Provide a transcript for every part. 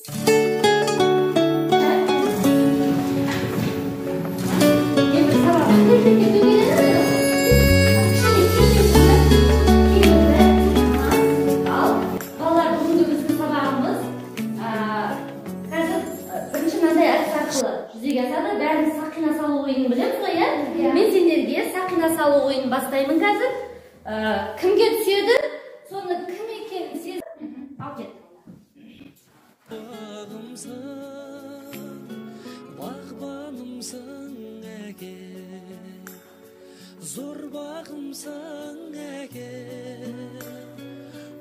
Ал, балалар, бүгінгі біздің сабағымыз қазір бірінші мынандай әдіс арқылы жүзеге асады. Бәріміз сақина салу ойынын білеміз ғой, иә? Мен сендерге сақина салу ойынын бастаймын қазір. Кімге түседі, соны кім екенін сезіп ал кет. Бағымсың, бағбанымсың әке, зор бағымсың әке,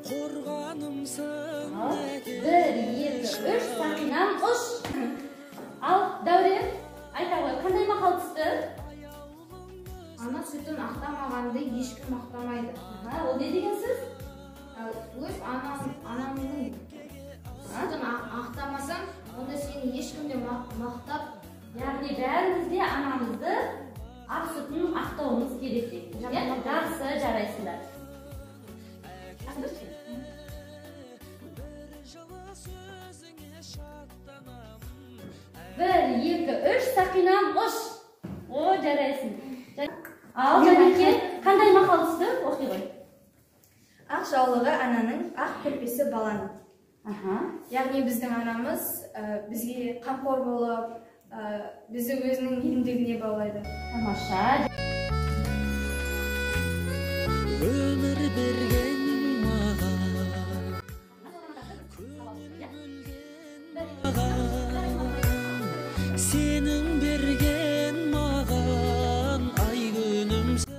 қорғанымсың әке. 1, 2, 3, сақинам ұш. Ал, Дәурен, айта ғой, қандай мақал түсті? Ана сүтін ақтамағанды ешкім ақтамайды. Ол не деген сөз? Өз анаңның сүтін ақтамасаң, онда сені ешкім де мақтап. Яғни бәріміз де анамызды ақ сүтін ақтауымыз керек деген. Жақсы, жарайсыңдар. 1, 2, 3, сақинам ұш. О, жарайсың. Ал, Жәнеке, қандай мақал түсті? Оқи ғой. Ақ жаулығы ананың, ақ көрпесі баланың. Яғни біздің анамыз бізге қамқор болып, бізді өзінің мейірімділігіне баулайды. Тамаша. Өмір берген маған, көңіл бөлген маған, сенің берген маған ай күнімсің.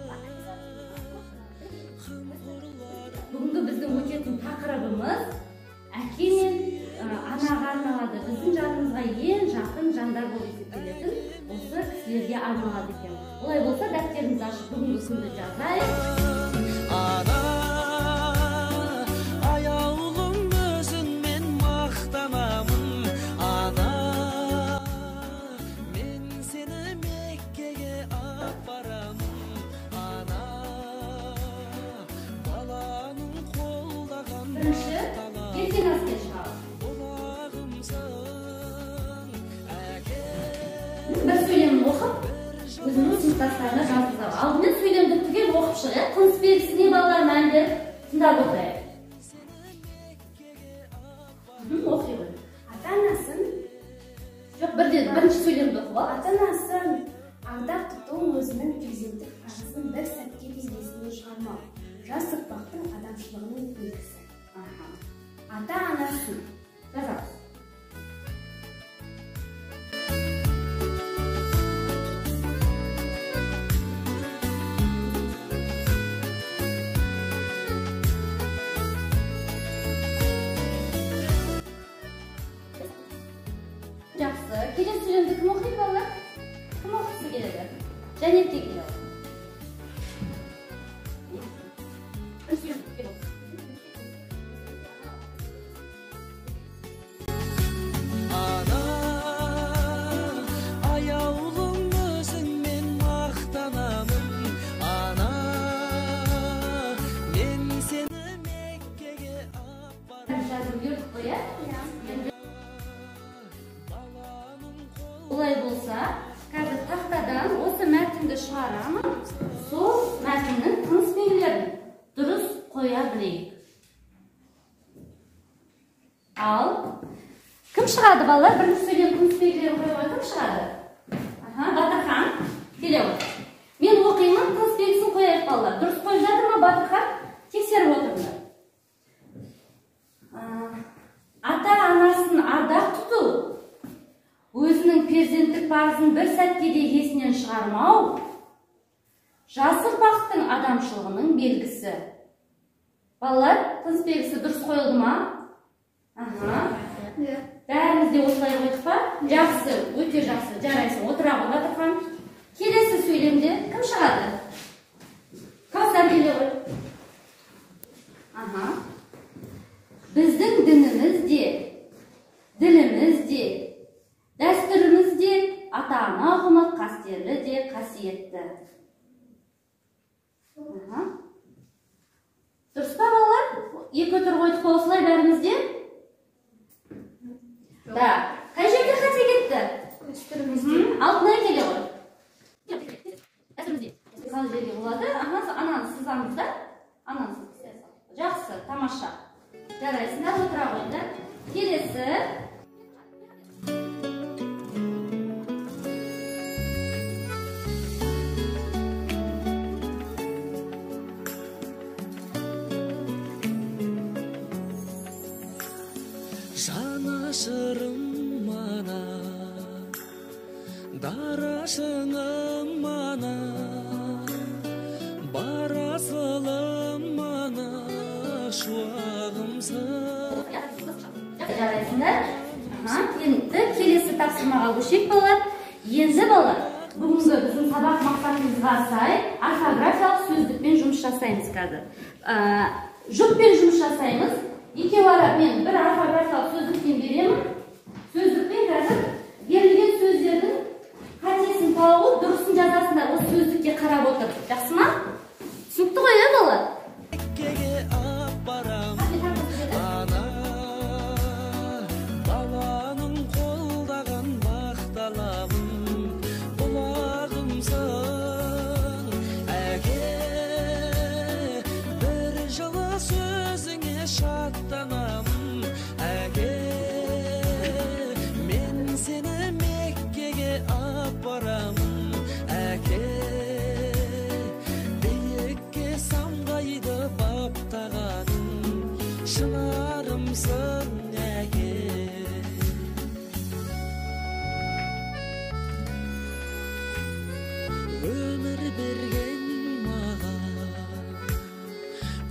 Бүгінгі біздің өтетін тақырыбымыз әке мен анаға арналады. Біздің жанымызға ең жақын жандар болып есептелетін осы кісілерге арналады екен. Олай болса, дәптерімізді ашып бүгінгі күнді жазайық. Ана, аяулым өзіңмен мақтанамын. Ана, мен сені Меккеге апарамын. Ана, баланың қолдаған Бірінші ертең асқа шығамыз. Бұлағымсың, әке. Бір сөйлемін оқып, өзіңнің сыныптастарыңа жазып сал. Алдымен сөйлемді түгел оқып шық, иә? Тыныс белгісіне балалар мән беріп тыңдап отырайық. Оқи ғой. Ата-анасын. Жоқ, бірден бірінші сөйлемді оқып ал. Ата-анасын ардақ тұту өзінің перзенттік парызын бір сәтке де есінен шығармау. Жас ұрпақтың адамшылығының белгісі. Ата-анасын. Жазамыз. Жақсы. Келесі сөйлемді кім оқиды, балалар? Кім оқығысы келеді? Жәнерке келе. Ана, аяулым өзіңмен мақтанамын. Ана, мен сені Меккеге апарамын. Жазып үлгердік қой, иә? Олай болса, қазір тақтадан осы мәтінді шығарамын. Сол мәтіннің тыныс белгілерін дұрыс қоя білейік. Ал, кім шығады, балалар? Бірінші сөйлем тыныс белгілерін қоюға кім шығады? Батырхан, келе ғой. Мен оқимын, тыныс белгісін қояйық, балалар. Дұрыс қойып жатыр ма, Батырхан? Тексеріп отырыңдар. Ата-анасын ардақ тұту, өзінің перзенттік парызын бір сәтке де есінен шығармау, жас ұрпақтың адамшылығының белгісі. Балалар, тыныс белгісі дұрыс қойылды ма? Бәріміз де осылай қойдық па? Жақсы, өте жақсы. Жарайсың, отыра ғой, Батырхан. Келесі сөйлемде кім шығады? Кәусар келе ғой. Біздің дініміз де, діліміз де, дәстүріміз де, ата-ана ұғымы қастерлі де қасиетті. Дұрыс па, балалар? Екі үтір қойдық па осылай бәріміз де? Да. Қай жерде қате кетті? Алтынай келе ғой. Салып жерге болады. Аха, ананы сызамыз да. Ананы сызып. Жақсы, тамаша. Жарайсыңдар, отыра қойыңдар. Келесі. Жанашырым ана, дарашыным ана, бар асылым ана, шуағымсың. Жарайсыңдар. Енді келесі тапсырмаға көшейік, балалар. Енді балалар, бүгінгі біздің сабақ мақсатымызға сай орфографиялық сөздікпен жұмыс жасаймыз қазір. Жұппен жұмыс жасаймыз. Екеу ара мен бір орфографиялық сөздіктен беремін. Сөздікпен қазір берілген сөздердің қатесін тауып, дұрысын жазасыңдар. Осы сөздікке қарап отырып. Жақсы ма? Түсінікті ғой, иә, балалар? Ана, баланың қолдаған бақталамын, бұлағымсың. Әке, бір жылы сөзіңе шаттанамын. Әке, мен сені Меккеге апарамын. Әке, биікке самғайды баптағаның, шынарымсың, әке. Өмір берген маған,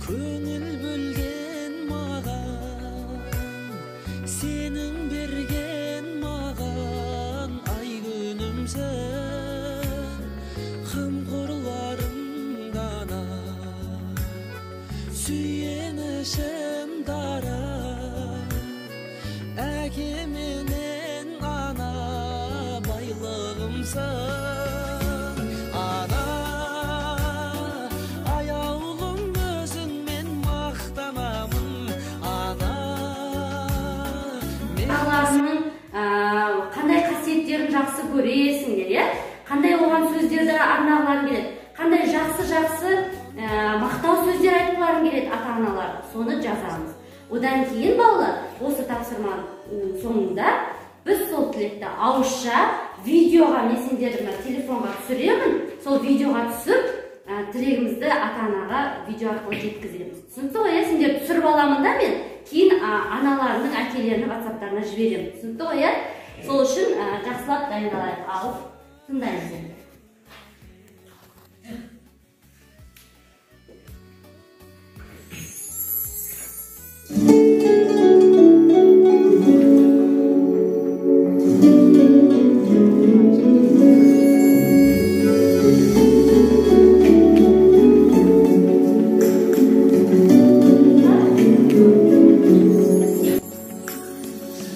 көңіл бөлген маған, сенің берген маған ай күнімсің, қамқорларым дана, сүйенішім дара, әке менен ана байлығымсың. Ана, аяулым өзіңмен мақтанамын. Ана, мен Аналарының қандай қасиеттерін жақсы көресіңдер, иә? Қандай оған сөздерді арнағыларың келеді? Қандай жақсы-жақсы мақтау сөздер айтқыларың келеді ата-аналар? Соны жазамыз. Одан кейін балалар, осы тапсырманың соңында біз сол тілекті ауызша видеоға, мен сендерді мына телефонға түсіремін, сол видеоға түсіп, тілегімізді ата-анаға видео арқылы жеткіземіз. Түсінікті ғой, иә? Сендер түсіріп аламын да мен, кейін аналарының, әкелерінің ватсаптарына жіберемін. Түсінікті ғой, иә? Сол үшін жақсылап дайындалайық, алып тыңдаймыз енді.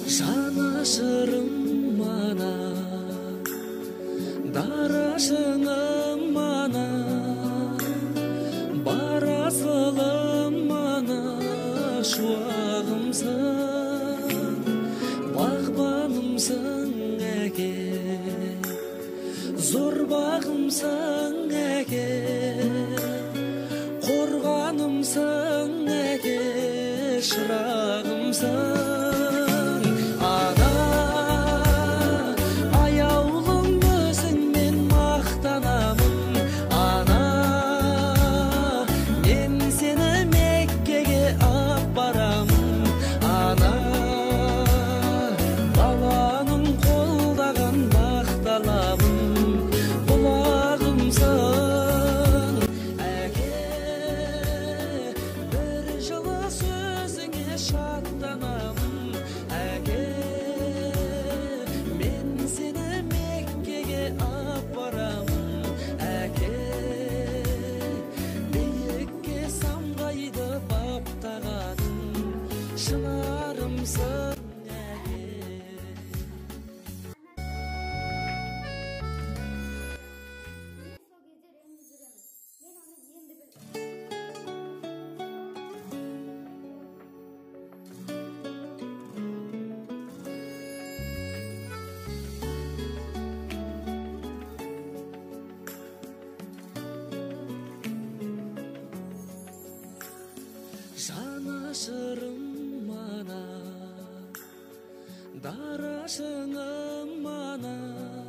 Жанашырым ана, дарашыным ана, бар асылым ана, шуағымсың, бағбанымсың, әке, зор бағымсың, әке, қорғанымсың, әке, шырағымсың. Ана, аяулым өзіңмен мақтанамын. Жанашырым ана, дара шыңым ана.